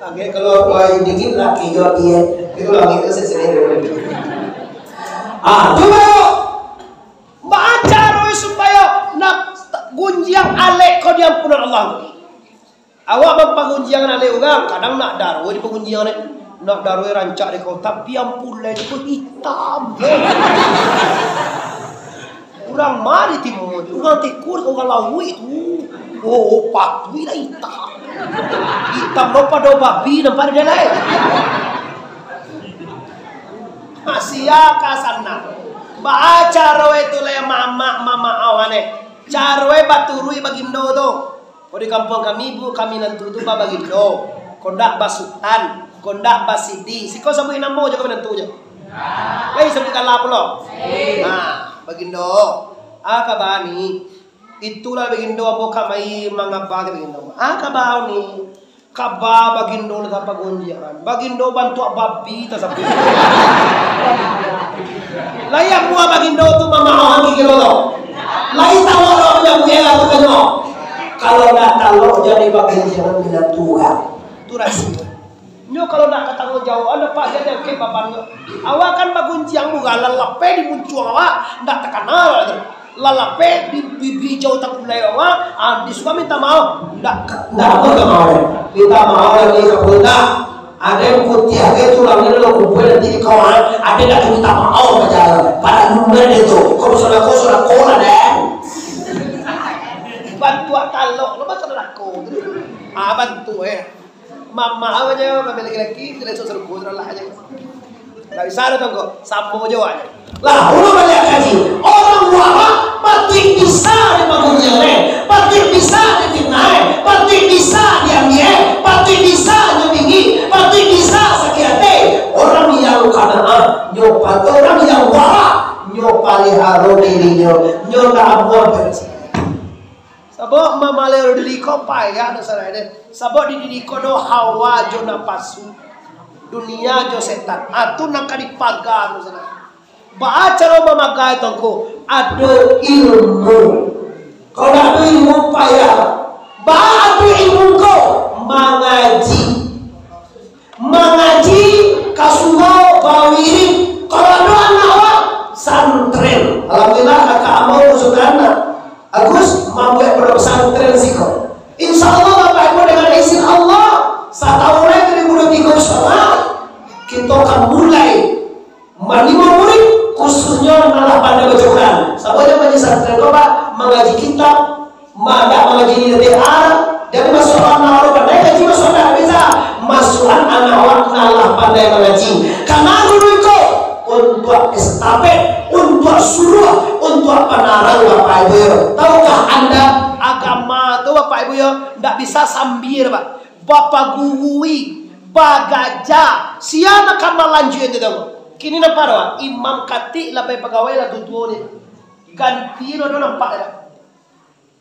Agak kalau wai dingin laki jo dia. Itu lagi tu sesini dulu. Ah, tu baru. Baa caro supayo nak gunjiang alek ko diampunan Allah? Awak mampagunjiangan alek urang, kadang nak daro di pagunjiangan, nak daro rancak di kau, tapi ampulai tu hitam. Urang ma di timur, urang tikur, urang lauik tu. Oh, patuih lah hitam. Hitam lo pado babi nampak di dalam. Sia ka sanang. Baa caro itu lai mamak-mamak awak ne. Caro baturuik bagindo tu. Kok di kampuang kami, Bu, kami minantu tu babagindo. Kok ndak basutan, kok ndak basidi. Siko sabuik namo jo kami minantu jo. Lai sabuik gala pulo. Nah, bagindo. Ah, kaba ni. Itulah bagindo ambo kamari mangaba ka bagindo. Ah, kaba ni. Kaba bagindo lah tapagunjiangan. Bagindo bantuak babi tasapi. Lai amuah bagindo tu mamaohan gigi lo. Lai tahu lo punya buya lah tu kanyo. Kalau nak tahu jadi bagunjiangan bila tua. Tu rahsia. Nyo kalau nak katangguang jawab, anda pasti ada ke babannyo. Awak kan bagunjiang murah, lalapai di muncuang awak, ndak takana tu. Lalapai di bibia jauah takulai awak, ah, disuruah minta maaf, ndak ka-, ndak apo minta maaf. Minta maaf lagi ka pundak. Ado nan putiah ke tulangnyo lo kumpul nanti di kawan, ado ndak minta maaf aja. Pada lumah dia tu, kau sudah kau sudah kau lah deh. Bantuak talok, lo bantuak talok. Ah, bantuak eh. Mama aja, kami laki-laki, tidak esok seruku, sudah lah aja. Nggak bisa ada tongkok, sambung aja awaknya. Lah, ulun baliak kaji. Orang wara patuik bisa dipagunjiang, eh. Patuik bisa difitnah, eh. Patuik bisa diambiak, eh. Patuik bisa nyubingi, patuik bisa sakik hati. Orang yang kanaan, nyo pat-, orang yang wara, nyo paliharo dirinyo, nyo ndak amuah bersi. Sabab mamaliharo diri ko payah do sarai deh. Sabab di diri ko do hawa jo napasu, dunia jo setan. Ah, tu nan ka dipaga tu sarai. Baa caro mamaga itu ko? Ado ilmu. Kalau ndak ado ilmu payah. Baa ado ilmu ko? Mangaji. Mangaji ka surau bawirid. Kalau ado anak awak, santren. Alhamdulillah, kakak ambo masuakkan anak Agus mambuek pondok pesantren siko. Insya Allah, Bapak Ibu, dengan izin Allah, satahun lai dua ribu dua puluh tiga, insya Allah, kita akan mulai manimo murid, khususnyo nan lah pandai baco Quran. Sabab mangaji santri ko, Pak, mangaji kitab, ma-, ndak mangaji di T A, jadi masuak anak awak pandai ngaji, masuak anak bisa, masuak anak awak nan lah pandai mangaji. Karano guru iko untuak estafet, untuak suruah, untuak panarang, Bapak Ibu yo. Tahukah Anda, agama tu, Bapak Ibu yo, ndak bisa sambia, Pak. Bapagurui, bagaja, sia nan ka malanjuikan tu, tahu? Kini nampak dah, imam katik lah pai pagawai lah tuo-tuo ni. Ganti lo dah nampak dah.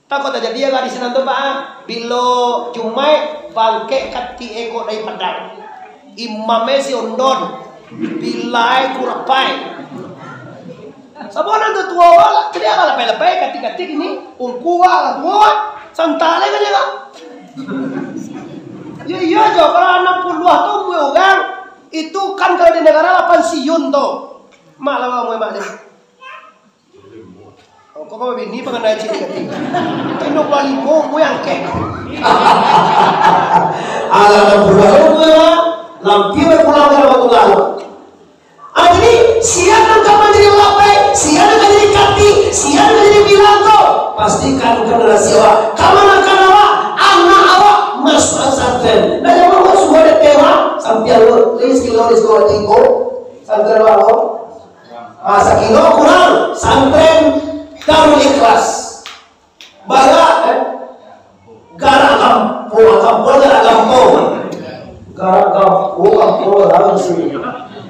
Tako tajadi agak di sinan tu, Pak, ah. Bilo Jumaik, bangkek katik eko dari Padang. Imam e si Ondon, bilai kurapai. Sabab nan tuo-tuo lah, jadi agak lepai-lepai, katik-katik ini, ungku lah, tuo lah. Santai lah kan dia lah. Yo, iyo jo, kalau anam puluah tu umur urang, itu kan kalau di negara lah pansiun tu. Mak lah umur mak dia. Oh, kok kau bini pengenai cik katik. Tino puluah limo umur yang kek. Alah, anam puluah umur lah. Lampi pulang ke Rahmatullah. Ah, jadi, sia nan ka manjadi lapai, sia nan ka jadi katik, sia nan ka jadi bilang ko, pastikan generasi awak, kamanakan awak, anak awak masuak pesantren. Nah, jangan awak suruh ada tewa, sampai awak, lagi sekilo, lagi sekilo, lagi sekilo, santren awak, ah, sakilo kurang, santren Darul Ikhlas. Barak, eh? Garak kampuang, kampuang garak kampuang. Garak kampuang, kampuang garak sini.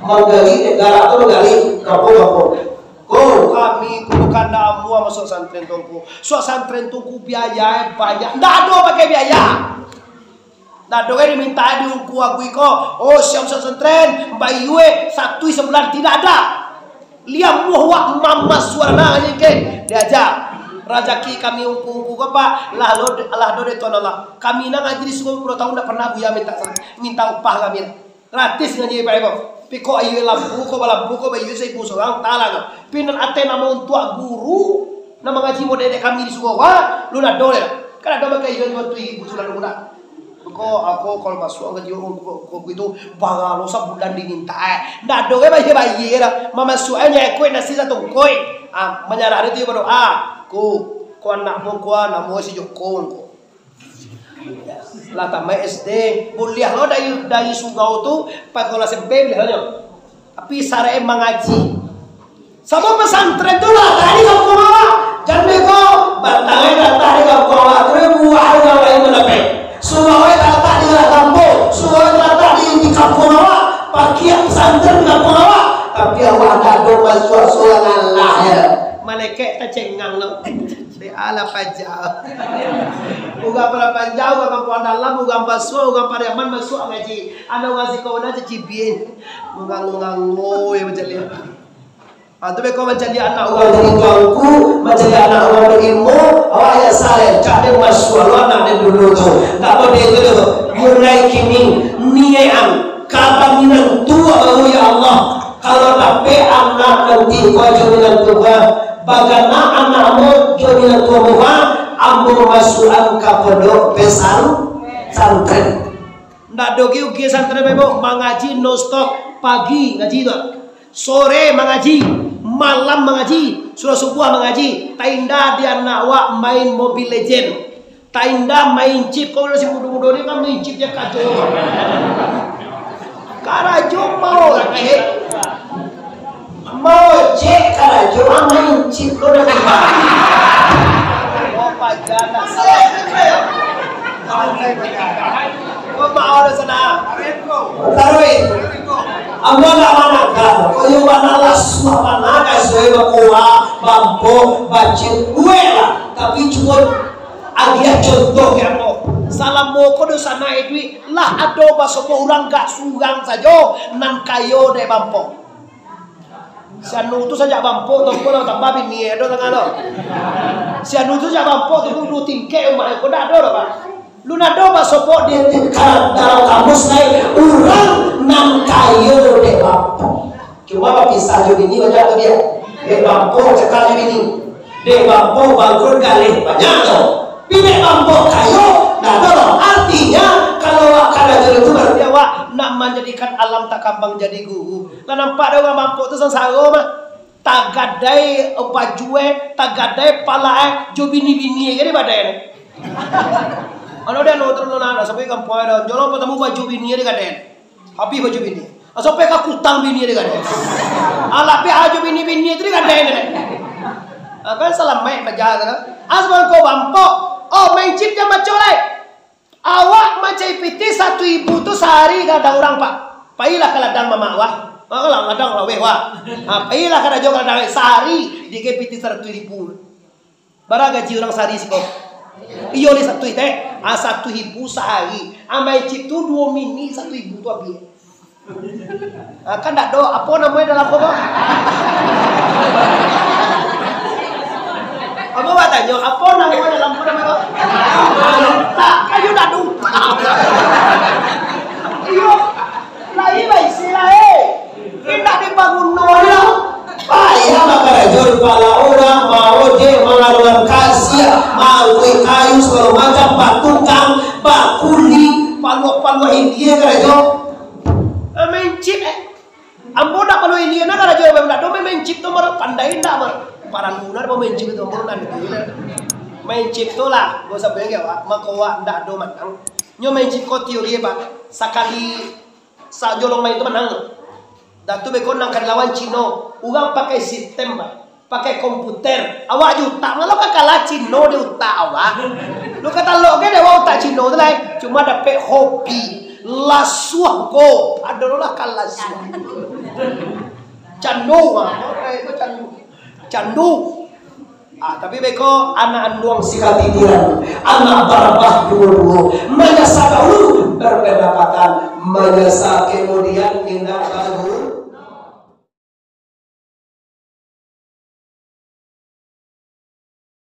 Manggali, eh, garak tu manggali, kampuang, kampuang. Ambo masuak santren tu, Ungku. Masuak santren tu, Ungku, biaya banyak. Ndak ado pakai biaya. Ndak ado kan diminta di Ungku Aguih ko. Oh, siap masuak santren, bayia satu sabulan, tidak ada. Liamuah wak mamasuak anak ni ke. Diaja. Razaki kami ungku-ungku ko, Pak, lah lo, lah do dari Tuhan Allah. Kami nan ngaji di Sungai puluah tahun ndak pernah buya minta, minta upah kami. Gratis ngaji, Pak, Ibu. Piko aia lampu ko, balampu ko, bayia saribu surang, talang. Pi nan ateh namo untuak guru, nan mangaji model dek kami di Sungai, wah, lu nado deh. Kan ado makai aia lima ratus ribu surang, ndak? Ko, ako kalau masuak ngaji ko, ko, ko gitu, bagalo sabulan diminta, eh. Ndak ado, eh, bayia-bayia dah. Mamasuak, eh, nyekuik nasi satungkuik. Ah, manyarah tu badoa. Ko, ko anak mo, ko namo si Joko, ko. Lah tamat S D, buliah lo dari, dari surau tu, pai sekolah S M P buliah lo nyo. Tapi saraik mangaji. Sabab pesantren tu latak di kampuang awak. Jan beko, batang e talatak di kampuang awak, tapi buah urang lain mandapek. Surau e talatak di dalam kampuang, surau e talatak di, di kampuang awak, pakiak pesantren di kampuang awak. Tapi awak ndak ado masuak surang, alah, yo. Malaikat tacengang lo. Dek alah paja. Urang pada paja, urang kampuang dalam, urang basuo, urang Pariaman masuak ngaji. Anak urang siko nan cacibin. Urang-urang, oi, macam ni. Ah, tu beko mancaliak anak urang jadi tuanku, mancaliak anak urang barilmu, awak yang saleh, cak den masuak lo anak den dulu tu. Ndak model tu doh. Mulai kini, niaik-an, kabanginan tu baru, ya Allah. Kalau dapek anak nanti ko jo minantu ko, bagana anak ambo jo minantu ambo ko, ambo masuakan ka pondok pesan-, santren. Ndak doh gi ugi santri bebo, mangaji non stop, pagi ngaji tu, sore mangaji, malam mangaji, sudah subuah mangaji. Taindah di anak awak main Mobile Legend, taindah main chip. Kau nasi mudo-mudo ni kan main chip je karajo. Karajo mau chip. Mojek karajo, main chip ko dah. Oh, pajan nak. Oh, mau dah sana. Taruih. Ambo nak manangkal. Kau yang mana lah suah mana, guys, suai bakuah, bampo, bacin, buek lah. Tapi cubo agiah contoh ka ambo. Salamo ko dosa naik duit, lah ado basopo urang gak surang sajo nan kayo dek bampo. Si anu tu sajak bampok tu, ko lah tambah bini ado tangah tu. Si anu tu sajak bampok tu, duo tingkek umah ko, ndak ado doh, Pak. Lu nado basobok di, di ka-, dalam kamus lai, urang nan kayo dek bampok. Cuma bapisah jo bini banyak tu dia. Dek bampok cakal jo bini. Dek bampok bangkrut galeh banyak tu. Bibik bambo kayo, ndak ado doh. Artinyo, kalau awak karajo itu, berarti awak nak manjadikan alam takambang jadi guru. Lah nampak dek urang bambo tu sansaro mah. Tagadai baju e, tagadai pala e, jo bini-bini e, jadi badai e. Anu dia, anu, turun, anu, sampai kampuang e, jolong batamu baju bini e, digadai. Habih baju bini. Sampai ka kutang bini dia gadai. Alah, pi ajo bini-bini tu dia gadai dia. Ah, kan salamaik paja tu. Ah, sabangko bampok. Oh, main chip jan baco lai. Awak mancari pitih satu ribu tu sahari gadang urang, Pak. Pailah ka ladang mamak wah. Ah, lah, ladang laweh wah. Ah, pailah karajo ka ladang sahari dikai pitih saratuih ribu. Bara gaji urang sahari siko? Iyo, ni satu teh. Ah, satu ribu sahari. Ah, main chip tu duo mini satu ribu tu abih. Ah, kan ndak do, apo namonyo dalam ko? Apo batanyo, apo namonyo dalam ko, namonyo? Tak, kayu dadu. Iyo, lai baisi lai. Indak dibangun nol lah. Payah bakarajo di pala urang, maojek, mangaluan kasiak, maangkuik kayu, sagalo macam, batukang, bakuli, paluak-paluak ilia karajo. Eh, main chip, eh. Ambo ndak paluak ilia nah karajo, ndak do main, main chip tu, mah pandai ndak, mah. Paralu nah main chip tu, ambo ndak do. Main chip tu lah, gak usah bayang, wak. Mako wak ndak do manang. Nyo main chip ko teori, Pak. Sakali Sajolong main tu manang. Dah tu beko nan ka dilawan Cino. Urang pakai sistem, Pak. Pakai komputer. Awak jo utak, malah ka kalah Cino di utak awak. Lu ka talok ge dek awak utak Cino tu lai. Cuma dapek hobi. Lasuah ko. Adolah ka lasuah. Candu, ah. Oke, itu candu. Candu. Ah, tapi beko anak anduang si katitian, anak barabah duo-duo, manyasa dahulu berpendapatan, manyasa kemudian indak bagu.